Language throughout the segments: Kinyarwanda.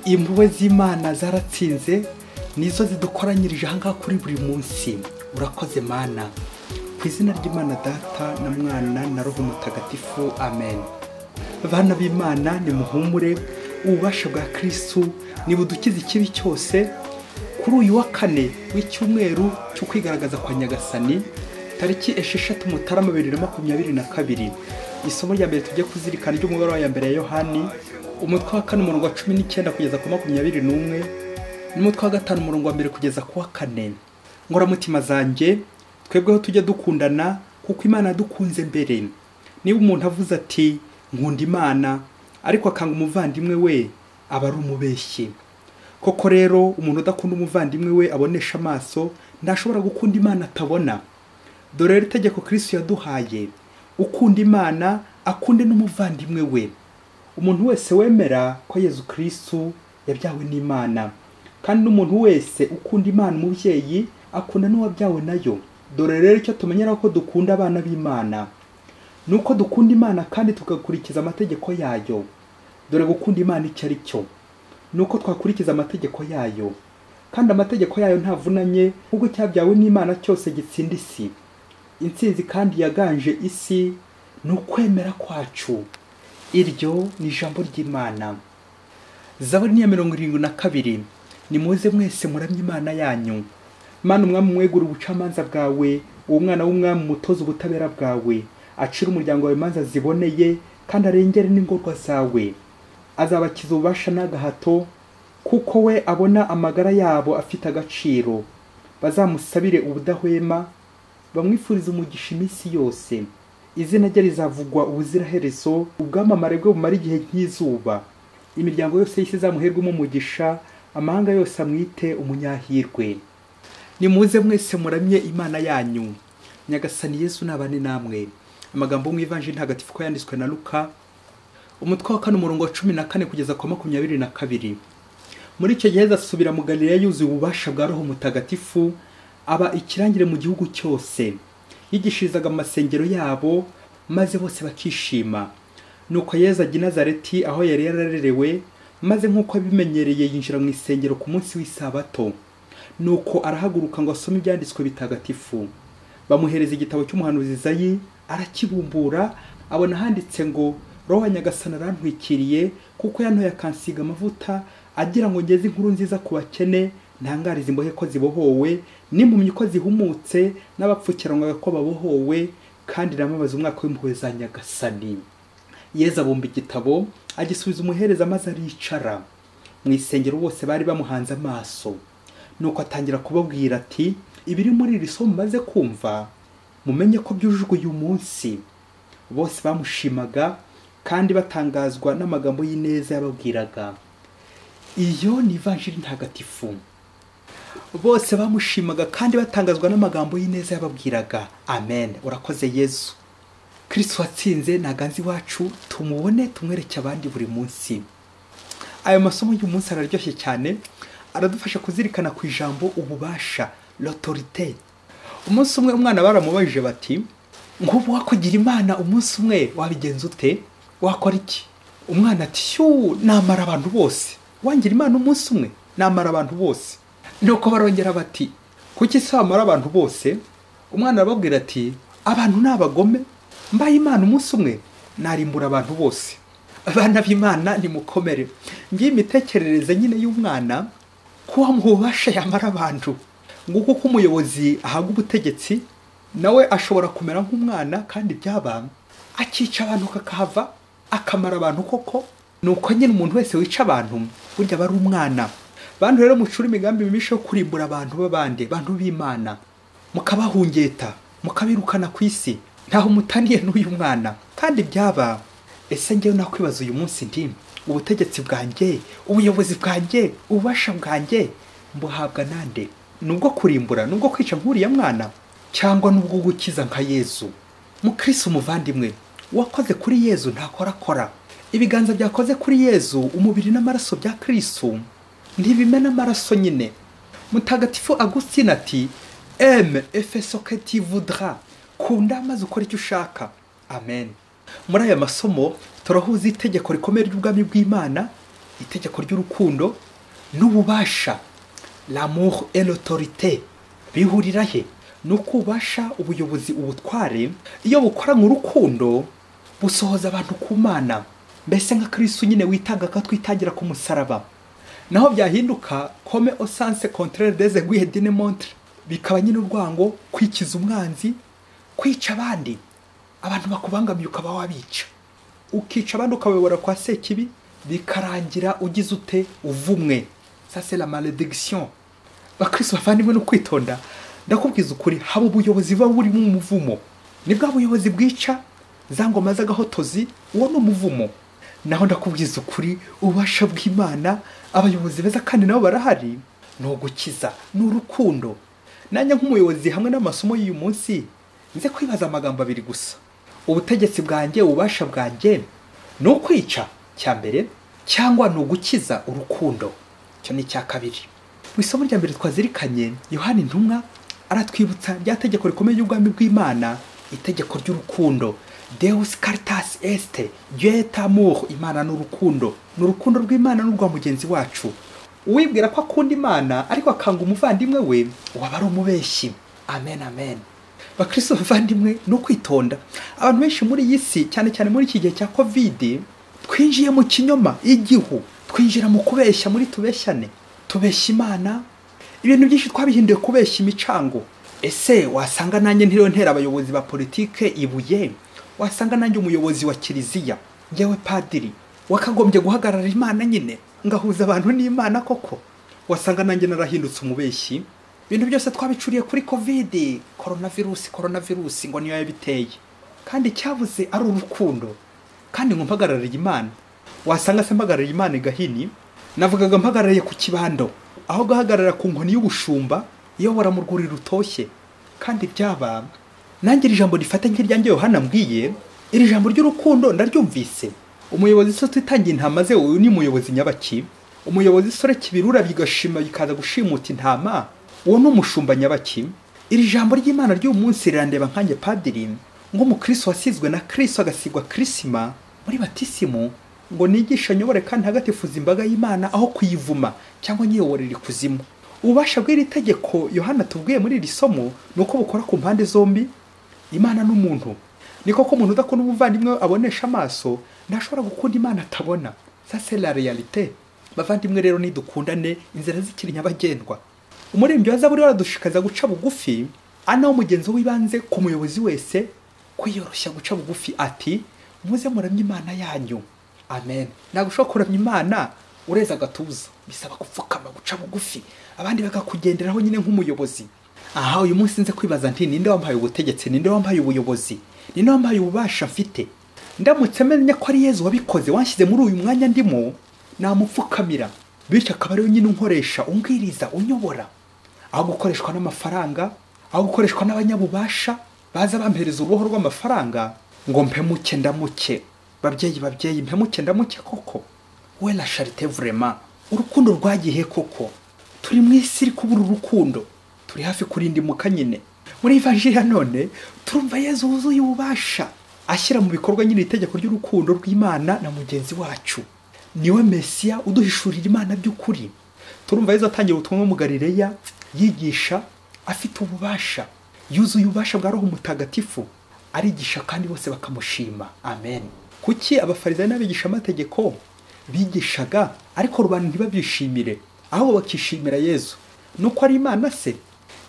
Impuhwe z'Imana zaratsinze, nizo zidukoranyirije aha ngaha kuri buri munsi. Urakoze Mana. Ku izina ry'Imana Data na Mwana na Roho Mutagatifu, amen. Bana b'Imana, nimuhumure, ububasha bwa Kristu nibudukiza ikibi cyose. Kuri uyu wa kane w'icyumweru cyo kwigaragaza kwa Nyagasani, tariki 6 Mutarama 2022, isomo rya mbere tujye kuzirikana ry'umubare wa mbere ya Yohani, umutwe wa 4 umurongo wa 19 kugeza ku 21, n'umutwe wa 5 umurongo wa 1 kugeza ku wa 4. Nkoramutima zanjye, twebweho tujye dukundana kuko Imana yadukunze mbere. Niba umuntu avuze ati nkunda Imana ariko akanga umuvandimwe we, aba ari umubeshyi. Koko rero umuntu udakunda umuvandimwe we abonesha amaso ntashobora gukunda Imana atabona. Dore rero itegeko Kristo yaduhaye: ukunda Imana akunde n'umuvandimwe we. Umuntu wese wemera ko Yezu Kristo yabyawe n'Imana, kandi n'umuntu wese ukunda Imana umubyeyi akunda n'uwabyawe nayo. Dore rero icyo tumenyera ko dukunda abana b'Imana, nuko dukunda Imana kandi tugakurikiza amategeko yayo. Dore gukunda Imana icyo ari cyo, nuko twakurikiza amategeko yayo, kandi amategeko yayo ntavunanye, kuko cyabyawe n'Imana cyose gitsinda isi. Intsinzi kandi yaganje isi ni ukwemera kwacu. Iryo ni ijambo ry'Imana. Zaburi ya 72. Nimuze mwese muramye Imana yanyu. Mana umwami mwegura ubucamanza bwawe, uwo mwana w'umwami mutoza ubutabera bwawe, acira umuryango wawe imanza ziboneye, kandi arengere n'ingorwa zawe. Azabakiza ububasha n'agahato, kuko we abona amagara yabo afite agaciro. Bazamusabire ubudahwema, bamwifuriza umugisha iminsi yose. Izina rye rizavugwa ubuziraherezo, ubwamamare bwe bumara igihe nk'izuba. Imiryango yose y'isi izamuherwemo umugisha, amahanga yose amwite umunyahirwe. Nimuze mwese muramye Imana yanyu. Nyagasani Yesu nabane namwe. Amagambo mu Ivanjiri ntagatifu ko yanditswe na Luka, umutwe wa 4 umurongo wa 14 kugeza ku 22. Muri icyo gihe asubira mu Galileya yuzuye ububasha bwa Roho Mutagatifu, aba ikirangire mu gihugu cyose. Yigishirizaga amasengero yabo, maze bose bakishima. Nuko Yezu ajya i Nazareti aho yari yararerewe, maze nk'uko abimenyereye yinjira mu isengero ku munsi w'isabato. Nuko arahaguruka ngo asome ibyanditswe bitagatifu. Bamuhereza igitabo cy'umuhanuzi Izayi, arakibumbura, abona handitse ngo: Roho wa Nyagasani arantwikiriye, kuko yantoye akansiga amavuta, agira ngo ngeze inkuru nziza ku bakene, ntangarize imbohe ko zibohowe, n'impumyi ko zihumutse, n'abapfukiranwaga ko babohowe, kandi namamaza umwaka w'impuhwe za Nyagasani. Yezu abumba igitabo, agisubiza umuhereza, maze aricara. Mu isengero bose bari bamuhanze amaso. Nuko atangira kubabwira ati: ibiri muri iri somo maze kumva, mumenye ko byujujwe uyu munsi. Bose bamushimaga kandi batangazwa n'amagambo y'ineza yababwiraga. Iyo ni Ivanjiri ntagatifu. Bose bamushimaga kandi batangazwa n'amagambo y'ineza yababwiraga. Amen. Urakoze Yezu. Kristo watsinze naganze iwacu, tumubone tumwereke abandi buri munsi. Ayo masomo y'uyu munsi araryoshye cyane, aradufasha kuzirikana ku ijambo ububasha, l'autorité. Umunsi umwe umwana baramubajije bati: nk'ubu wakugira Imana umunsi umwe wabigenza ute? Wakora iki? Umwana ati: shu, namara abantu bose. Wangira Imana umunsi umwe, namara abantu bose. Nuko barongera bati: kuki se wamara abantu bose? Umwana arababwira ati: abantu ni abagome, mbaye Imana umunsi umwe narimbura abantu bose. Abana b'Imana nimukomere. Ngiye imitekerereze nyine y'umwana kuba mu bubasha yamara abantu. Nguko uko umuyobozi ahabwa ubutegetsi, nawe ashobora kumera nk'umwana, kandi byaba akica abantu kakahava, akamara abantu koko. Nuko nyine umuntu wese wica abantu burya aba ari umwana. Bantu rero mucura imigambi mibisha yo kurimbura abantu b'abandi, bantu b'Imana, mukabahungeta, mukabirukana ku isi, ntaho mutaniye n'uyu mwana. Kandi byaba, ese ngewe nakwibaza uyu munsi nti: ubutegetsi bwanjye, ubuyobozi bwanjye, ububasha bwanjye mbuhabwa nande? Nubwo kurimbura, nubwo kwica nk'uriya mwana, cyangwa nubwo gukiza nka Yezu? Mukristo umuvandimwe, wakoze kuri Yezu ntakorakora. Ibiganza byakoze kuri Yezu, umubiri n'amaraso bya Kristo ntibimena amaraso nyine. Mutagatifu Agustina ati: aime et fais ce que tu voudras. Kunda maze ukore icyo ushaka. Amen. Muri aya masomo turahuza itegeko rikomeye ry'ubwami bw'Imana Itegeko ry'urukundo n'ububasha, l'amour et l'autorité, bihurira he? Nuko ububasha, ubuyobozi, ubutware iyo bukora mu rukundo busohoza abantu ku Mana, mbese nka Kristo nyine witanga akatwitangira ku musaraba. Naho byahinduka comme au sens contraire des aiguilles d'une montre, bikaba nyine urwango, kwikiza umwanzi, kwica abandi, abantu bakubangamiye ukaba wabica, ukica abandi ukabayobora kwa Sekibi, bikarangira ugize ute? Uvumwe. Ça c'est la malédiction. Bakristo bavandimwe, no kwitonda, ndakubwiza ukuri, haba ubuyobozi buba burimo umuvumo. Ni bwa buyobozi bwica, za ngoma z'agahotozi, uwo ni umuvumo. Naho ndakubwiza ukuri, ububasha bw'Imana, abayobozi beza kandi nabo barahari, ni ugukiza, ni urukundo. Nanjye nk'umuyobozi hamwe n'amasomo y'uyu munsi, nze kwibaza amagambo abiri gusa. Ubutegetsi bwanjye, ububasha bwanjye, ni ukwica cya mbere, cyangwa ni ugukiza urukundo? Icyo ni icya kabiri. Mu isomo rya mbere twazirikanye, Yohani Intumwa aratwibutsa rya tegeko rikomeye ry'ubwami bw'Imana, itegeko ry'urukundo. Deus caritas est, Dieu est amour. Imana ni urukundo, ni urukundo rw'Imana n'urwa mugenzi wacu. Uwibwira ko akunda Imana ariko akanga umuvandimwe we, waba ari umubeshyi. Amen, amen. Bakristo bavandimwe, no kwitonda. Abantu benshi muri iyi si, cyane cyane muri iki gihe cya Covid, twinjiye mu kinyoma, igihu, twinjira mu kubeshya, muri tubeshyane, tubeshya Imana. Ibintu byinshi twabihinduye kubeshya imicango. Ese wasanga nanjye ntiriwe ntera abayobozi ba politike ibuye? Wasanga nanjye umuyobozi wa kiliziya, njyewe padiri, wakagombye guhagarara Imana nyine, ngahuza abantu n'Imana koko? Wasanga nanjye narahindutse umubeshyi. Ibintu byose twabicuriye kuri Covid, coronavirus, coronavirus ngo niyo yabiteye, kandi cyabuze ari urukundo. Kandi ngo mpagarariye Imana. Wasanga se mpagarariye Imana igahini? Navugaga mpagarariye ku kibando, aho guhagarara ku nkoni y'ubushumba iyobora mu rwuri rutoshye. Kandi byaba nanjye iri jambo rifata nk'iryanjye Yohana ambwiye, iri jambo ry'urukundo ndaryumvise. Umuyobozi so twitangiye intama ze, uyu ni umuyobozi nyabaki? Umuyobozi sore kibirura bigashima bikaza gushimuta intama, uwo ni umushumba nyabaki? Iri jambo ry'Imana ry'uyu munsi rirandeba nkanjye padiri, nk'umukristo wasizwe na Kristo agasigwa Krisima muri batisimu, ngo nigisha nyobore kandi ntagatifuza imbaga y'Imana aho kuyivuma cyangwa nyiyoborera ikuzimu. Ububasha bw'iri tegeko Yohana tubwiye muri iri somo ni uko bukora ku mpande zombi, Imana n'umuntu. Ni koko umuntu udakunda umuvandimwe abonesha amaso ntashobora gukunda Imana atabona. Ça c'est la réalité. Bavandimwe rero, nidukundane inzira zikiri nyabagendwa. Umuririmbyi wa Zaburi aradushishikariza guca bugufi, anaho umugenzo w'ibanze ku muyobozi wese kwiyoroshya, guca bugufi, ati muze muramye Imana yanyu. Amen. Ntabwo ushobora kuramya Imana ureza agatuza, bisaba gupfukama, guca bugufi, abandi bakakugenderaho nyine nk'umuyobozi. Aha uyu munsi nze kwibaza nti ninde wampaye ubutegetsi, ninde wampaye ubuyobozi, ninde wampaye ububasha mfite? Ndamutse menya ko ari Yezu wabikoze, wanshyize muri uyu mwanya ndimo, namupfukamira, bityo akaba ariwe nyine unkoresha, umbwiriza, unyobora, aho gukoreshwa n'amafaranga, aho gukoreshwa n'abanyabubasha baza bampereza uruhu rw'amafaranga ngo mpemuke ndamuke. Babyeyi, babyeyi, mpemuke ndamuke koko? We la charité vraiment, urukundo rwagiye koko? Turi mu isi iri kubura urukundo, turi hafi kurindimuka nyine. Muri Ivanjiri ya none turumva Yezu wuzuye ububasha ashyira mu bikorwa nyine itegeko ry'urukundo rw'Imana na mugenzi wacu. Niwe Mesiya uduhishurira Imana by'ukuri. Turumva Yezu atangira ubutumwa mu Galileya, yigisha afite ububasha, yuzuye ububasha bwa Roho Mutagatifu, arigisha kandi bose bakamushima. Amen. Kuki abafarisayo n'abigisha amategeko bigishaga ariko rubanda ntibabyishimire, ahubwo bakishimira Yezu? Nuko ari Imana se?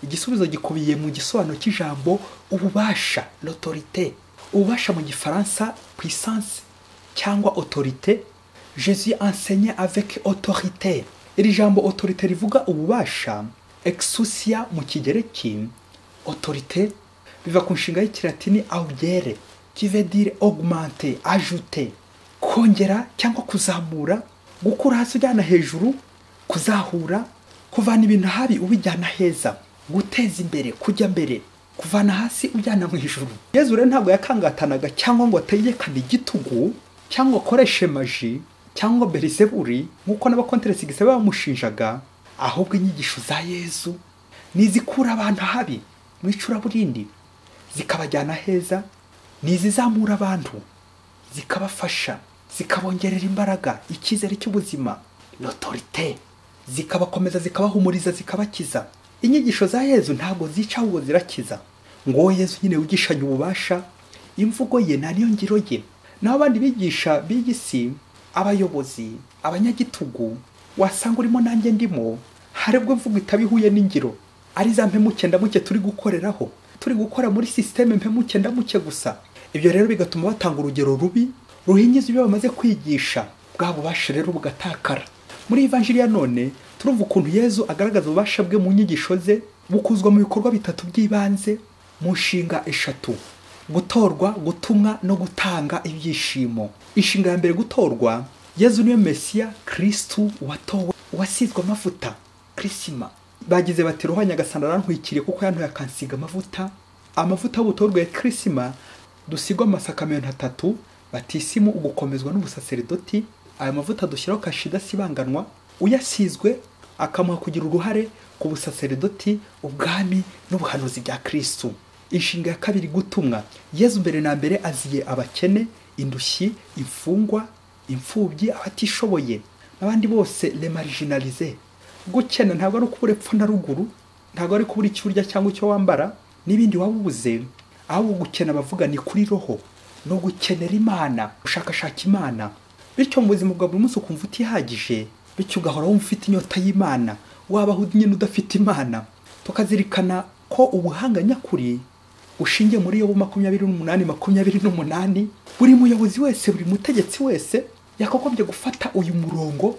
Igisubizo gikubiye mu gisobanuro cy'ijambo ububasha, l'autorité. Ububasha mu gifaransa puissance cyangwa autorité. Jésus enseignait avec autorité. Iri jambo autorité rivuga ububasha, exousia mu kigereki, autorité biva ku nshinga y'ikilatini augere, qui veut dire augmenter, ajouter, kongera cyangwa kuzamura, gukura hasi ujyana hejuru, kuzahura, kuvana ibintu habi ubijyana heza, guteza imbere, kujya mbere, kuvana hasi ujyana mu ijuru. Yezu rero ntabwo yakangatanaga cyangwa ngo ategekane igitugu cyangwa akoreshe maji cyangwa Beelzebuli nk'uko n'abakonteresigisi bamushinjaga, ahubwo inyigisho za Yezu nizikura abantu habi mu icuraburindi zikabajyana heza, nizizamura abantu zikabafasha, zikabongerera imbaraga, icyizere cy'ubuzima, l'autorité, zikabakomeza, zikabahumuriza, zikabakiza. Inyigisho za Yezu ntabwo zica ahubwo zirakiza. Ngo Yezu nyine wigishanya ububasha, imvugo ye nta niyo ngiro ye. Naho abandi bigisha b'isi, abayobozi, abanyagitugu, wasanga urimo nanjye ndimo, hari ubwo imvugo itabihuye n'ingiro, ari za mpemuke ndamuke turi gukoreraho, turi gukora muri systeme mpemuke ndamuke gusa. Ibyo rero bigatuma batanga urugero rubi ruhinyiza ibyo bamaze kwigisha, bwa bubasha rero bugatakara. Muri Ivanjiri ya none turumva ukuntu Yezu agaragaza ububasha bwe mu nyigisho ze, bukuzwa mu bikorwa bitatu by'ibanze mu nshinga eshatu: gutorwa, gutumwa no gutanga ibyishimo. Inshinga ya mbere, gutorwa. Yezu niwe Mesiya, Kristu watowe, wasizwe amavuta, Krisima. Bagize bati Roho Nyagasani arantwikiriye kuko yantoye akansiga amavuta. Amavuta y'ubutorwe ya Krisima dusigwa amasakamento atatu, batisimu, ugukomezwa n'ubusaseridoti. Aya mavuta dushyiraho kashi idasibanganwa, uyasizwe akamuha kugira uruhare ku busaseridoti, ubwami n'ubuhanuzi bya Kristu. Inshinga ya kabiri, gutumwa. Yezu mbere na mbere aziye abakene, indushyi, imfungwa, imfubyi, abatishoboye n'abandi bose, les marginalisés. Gukena ntabwo ari ukubura epfo na ruguru, ntabwo ari kubura icyo urya cyangwa icyo wambara n'ibindi waba ubuze, ahubwo gukena bavuga ni kuri roho, no gukenera Imana, gushakashaka Imana. Bityo mu buzima bwa buri munsi ukumva utihagije, bityo ugahora wumva ufite inyota y'Imana, wabaho nyine udafite Imana. Tukazirikana ko ubuhanga nyakuri ushingiye muri Yobu 28:28. Buri muyobozi wese, buri mutegetsi wese yakagombye gufata uyu murongo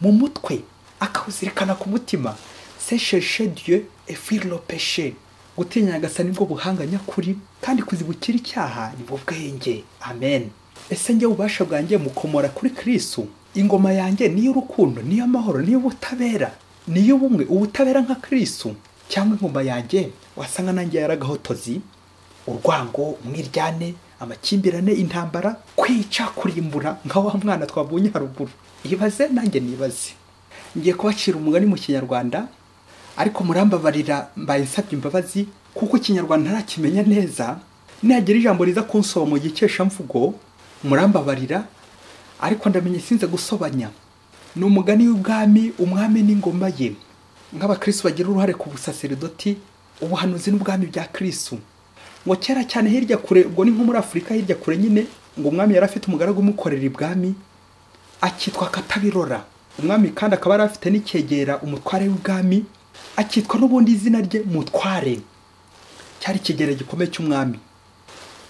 mu mutwe, akawuzirikana ku mutima. C'est chercher Dieu et fuir le péché. Gutinya Nyagasani nibwo buhanga nyakuri, kandi kuzibukira icyaha nibwo bwenge. Amen. Ese njye ububasha bwanjye mukomora kuri Kristu? Ingoma yanjye niyo urukundo, niyo amahoro, niyo ubutabera, niyo ubumwe, ubutabera nka Kristu? Cyangwa ingoma yanjye wasanga nanjye yaragahotozi, urwango, umwiryane, amakimbirane, intambara, kwica, kurimbura nka wa mwana twabonye haruguru? Ibaze nanjye nibaze. Ngiye kubacira umugani mu Kinyarwanda, ariko murambabarira mbaye nsabye imbabazi kuko Ikinyarwanda ntarakimenya neza. Nihagira ijambo riza kunsoba mu gikeshamvugo murambabarira, ariko ndamenye sinze gusobanya. Ni umugani w'ubwami, umwami n'ingoma ye. Nk'abakristo bagira uruhare ku busaseridoti, ubuhanuzi n'ubwami bya Kristu. Ngo kera cyane hirya kure, ubwo ni nko muri Afurika hirya kure nyine, ngo umwami yari afite umugaragu umukorera ibwami akitwa Katabirora. Umwami kandi akaba yari afite n'icyegera umutware w'ubwami akitwa n'ubundi izina rye Mutware. Cyari ikigera gikomeye cy'umwami.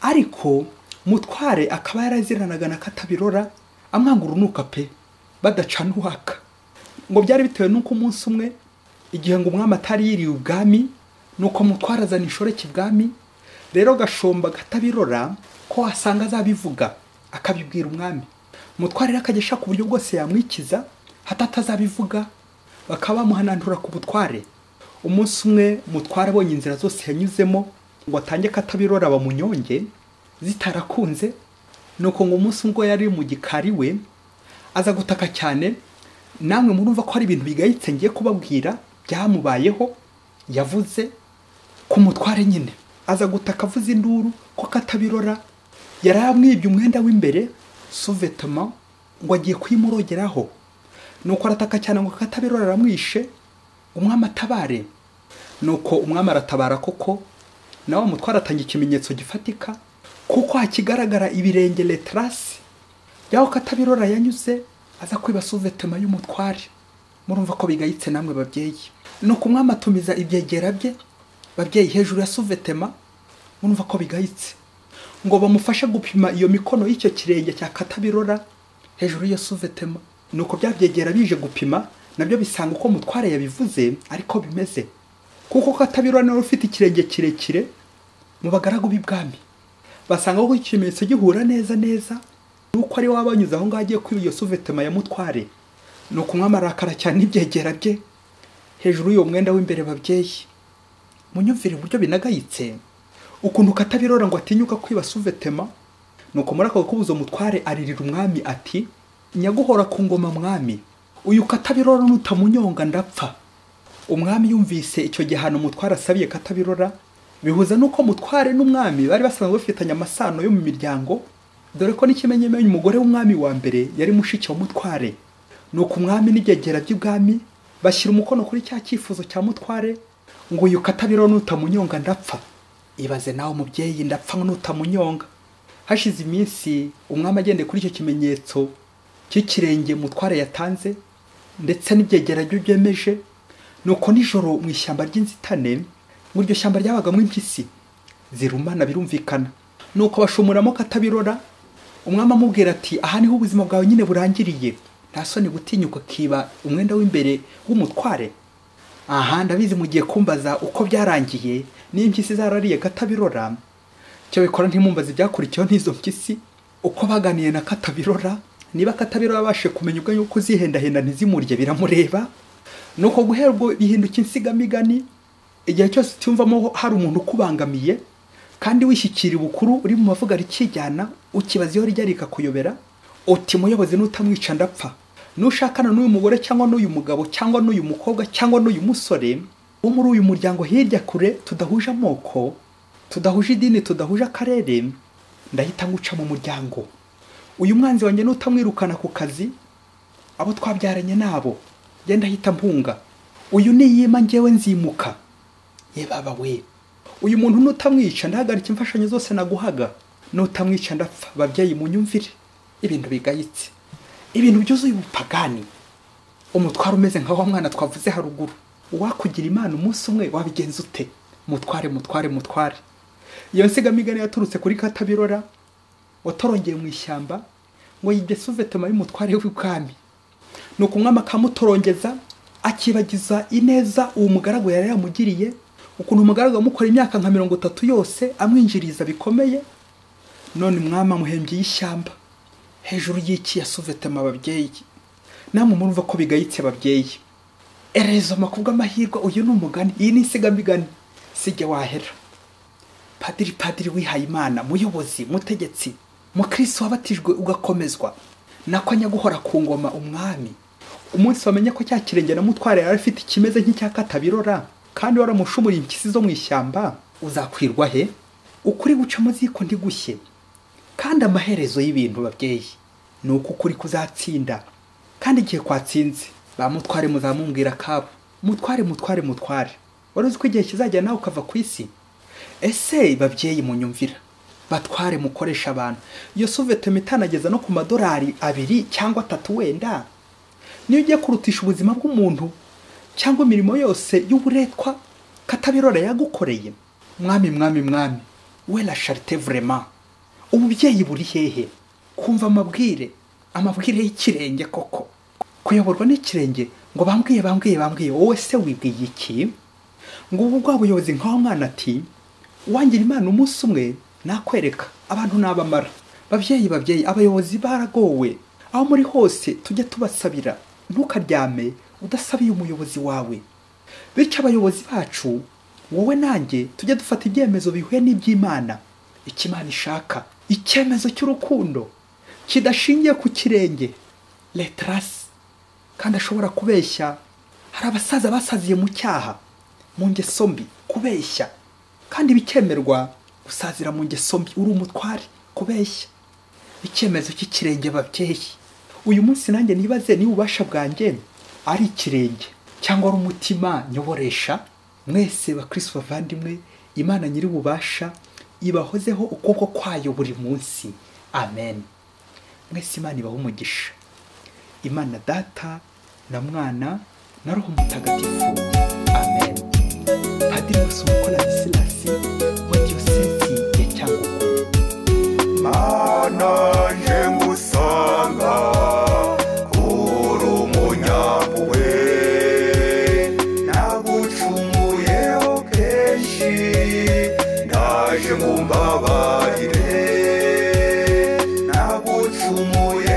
Ariko Mutware akaba yaraziranaga na Katabirora, amwanga urunuka pe, badacana uwaka. Ngo byari bitewe n'uko umunsi umwe igihe ngo umwami atari yiriye ubwami, nuko Mutware azana inshoreke ibwami. Rero gashomba Katabirora ko asanga azabivuga akabibwira umwami. Mutware rero akajya ashaka uburyo bwose yamwikiza hatatazabivuga, bakaba bamuhanantura ku butware. Umunsi umwe Mutware abonye inzira zose yanyuzemo ngo atange Katabirora bamunyonge zitarakunze, nuko ngo umunsi ubwo yari mu gikari we aza gutaka cyane. Namwe murumva ko hari ibintu bigayitse ngiye kubabwira byamubayeho, yavuze ku mutware nyine. Aza gutaka avuze induru ko Katabirora yari amwibye umwenda w'imbere, sous-vêtement, ngo agiye kuyimurogeraho. Nuko arataka cyane ngo Katabirora aramwishe, umwami atabare. Nuko umwami aratabara koko, nawe Mutware atanga ikimenyetso gifatika kuko hakigaragara ibirenge, les traces yaho Katabirora yanyuze aza kwiba sous-vêtement y'umutware. Murumva ko bigayitse namwe babyeyi. Nuko umwami atumiza ibyegera bye babyeyi hejuru ya sous-vêtement, murumva ko bigayitse, ngo bamufashe gupima iyo mikono y'icyo kirenge cya Katabirora hejuru y'iyo sous-vêtement. Nuko byabyegera bije gupima, nabyo bisanga uko Mutware yabivuze ariko bimeze, kuko Katabirora niwe ufite ikirenge kirekire mu bagaragu b'ibwami. Basanga ko ikimenyetso gihura neza neza nuko ari wabanyuze aho ngaho agiye kwiba iyo sous-vêtement ya Mutware. Nuko umwami arakara cyane n'ibyegera bye hejuru y'uwo mwenda w'imbere. Babyeyi, munyumvire uburyo binagayitse, ukuntu Katabirora ngo atinyuka kwiba sous-vêtement. Nuko muri ako gakubuzo Mutware aririra umwami ati: nyaguhora ku ngoma mwami, uyu Katabirora nutamunyonga ndapfa. Umwami yumvise icyo gihano Mutware asabiye Katabirora, bihuza nuko Mutware n'umwami bari basanzwe bafitanye amasano yo mu miryango, Dore ko n'ikimenyemenye umugore w'umwami wa mbere yari mushiki wa Mutware. Nuko umwami n'ibyegera by'ubwami bashyira umukono kuri cya cyifuzo cya Mutware ngo uyu Katabirora nutamunyonga ndapfa. Ibaze nawe mubyeyi, ndapfa nutamunyonga. Hashize iminsi umwami agendeye kuri icyo kimenyetso cy'ikirenge Mutware yatanze ndetse n'ibyegera byo byemeje. Nuko nijoro mu ishyamba ry'inzitane, muri iryo shyamba ryabagamo impyisi zirumana birumvikana, nuko bashumuramo Katabirora. Umwami amubwira ati aha niho ubuzima bwawe nyine burangiriye, nta soni gutinyuka kiba umwenda w'imbere w'umutware. Aha ndabizi mugiye kumbaza uko byarangiye n'impyisi zarariye Katabirora. Cyo bikora ntimumbaza ibyakurikiyeho n'izo mpyisi, uko baganiye na Katabirora. Niba Katabirora abashe kumenya ubwo yuko zihendahenda ntizimurye biramureba. Nuko guhera ubwo bihinduka insigamigani. Igihe cyose utumvamo hari umuntu ukubangamiye kandi wishyikira ubukuru uri mu mavuga rikijyana, ukibaza iyo rijya rikakuyobera, uti muyobozi nutamwica ndapfa. Nushakana n'uyu mugore cyangwa n'uyu mugabo cyangwa n'uyu mukobwa cyangwa n'uyu musore wo muri uyu muryango hirya kure, tudahuje amoko, tudahuje idini, tudahuje akarere, ndahita nguca mu muryango. Uyu mwanzi wanjye nutamwirukana ku kazi, abo twabyaranye nabo genda ahita mpunga. Uyu niyima njyewe nzimuka. Ye baba we, uyu muntu nutamwica ndahagarika imfashanyo zose naguhaga, nutamwica ndapfa. Babyeyi munyumvire, ibintu bigayitse, ibintu byuzuye ubupagani. Umutware umeze nka wa mwana twavuze haruguru, uwakugira Imana umunsi umwe wabigenza ute? Mutware, mutware, mutware. Iyo nsigamigani yaturutse kuri Katabirora watorongeye mu ishyamba ngo yibye suvetoma y'umutware w'ubwami. Nuko umwami akamutorongeza akibagiza ineza uwo mugaragu yari yamugiriye, ukuntu umugaragu amukora imyaka nka 30 yose amwinjiriza bikomeye. None umwami amuhembye y'ishyamba hejuru y'iki ya suvetoma. Ababyeyi namwe murumva ko bigayitse ababyeyi. Erezo makubwa amahirwe, uyu ni umugani, iyi ni insigamigani, sijye wahera. Padiri, padiri wihaye Imana, muyobozi, mutegetsi, mukristo wabatijwe ugakomezwa, nako nyaguhora ku ngoma umwami. Umunsi wamenye ko cya kirenge na Mutware yari afite ikimeze nk'icya Katabirora kandi waramushumuriye impyisi zo mu ishyamba, uzakwirwa he? Ukuri guca mu ziko ntigushye. Kandi amaherezo y'ibintu babyeyi ni uko ukuri kuzatsinda. Kandi igihe kwatsinze ba Mutware muzamumbwira kabo. Mutware, mutware, mutware, wari uzi ko igihe kizajya nawe ukava ku isi? Ese babyeyi munyumvira, batware mukoresha abantu, iyo suvetoma itanageza no ku madolari 2 cyangwa 3 wenda, niyo ugiye kurutisha ubuzima bw'umuntu cyangwa imirimo yose y'uburetwa Katabirora yagukoreye. Mwami, mwami, mwami, we la charité vraiment. Ububyeyi buri hehe? Kumva amabwire, amabwire y'ikirenge koko, kuyoborwa n'ikirenge ngo bambwiye, bambwiye, bambwiye, wowe se wibwiye iki? Ngo ubu bwa buyobozi nka wa mwana ati wangira Imana umunsi umwe nakwereka abantu nabamara. Babyeyi, babyeyi, abayobozi baragowe. Aho muri hose tujye tubasabira. Ntukaryame udasabiye umuyobozi wawe. Bityo abayobozi bacu, wowe nanjye, tujye dufata ibyemezo bihuye n'iby'Imana, icyo Imana ishaka, icyemezo cy'urukundo kidashingiye ku kirenge, letrasi. Kandi ashobora kubeshya. Hari abasaza basaziye mu cyaha, mu ngeso mbi, kubeshya. Kandi bikemerwa gusazira mu ngeso mbi uri umutware, kubeshya. Icyemezo cy'ikirenge babyeyi. Uyu munsi nanjye nibaze niba ububasha bwanjye ari ikirenge cyangwa ari umutima nyoboresha. Mwese bakristo bavandimwe, Imana nyiri ububasha ibahozeho ukuboko kwayo buri munsi. Amen. Mwese Imana ibahe umugisha. Imana Data na Mwana na Roho Mutagatifu. Amen. Padiri Masumbuko Ladislas wa Diyosezi ya Cyangugu. Mana nje ngusanga uri umunyampuhwe, nagucumuyeho kenshi, ndaje mumbabarire, nagucumuye.